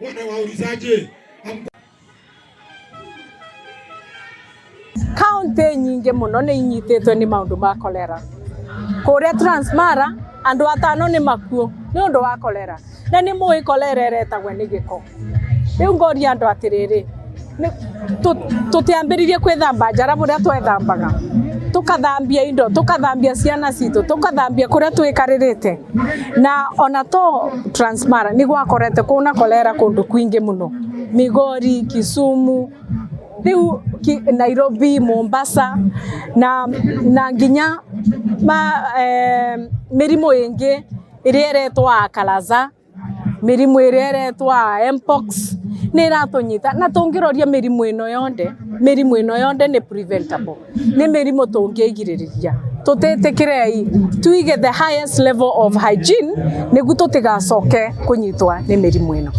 Wanawaulizaje? Kaunti nyingĩ mũno nĩ inyitĩtwe nĩ maũndũ ma kolera. Kũrĩa Transmara andũ atano nĩ makuo nĩ ũndũ wa kolera. Na nĩ mũĩ kolera ĩretagwo nĩ gĩko. Rĩu ngoria andũ atĩrĩrĩ, tũtiambĩrĩrie kwĩthamba njara ũrĩa twethambaga, tũkathambia indo, tũkathambia ciana citũ, tũkathambia kũrĩa twĩkarĩrĩte. Na ona to Transmara nĩ gwakorete kũna kolera kũndũ kwingĩ mũno, Migori, Kisumu, rĩu Nairobi, Mombasa na nginya mĩrimũ ĩngĩ ĩrĩa ĩretwo kalaza, mĩrimũ ĩrĩa ĩretwo mpox nĩ ĩratũnyita. Na tũngĩroria mĩrimũ ĩno yonthe, mĩrimũ ĩno yonthe nĩ preventable, nĩ mĩrimũ tũngĩgirĩrĩria. Tũtĩtĩkĩrei tuige the highest level of hygiene nĩguo tũtigacoke kũnyitwa nĩ mĩrimũ ĩno.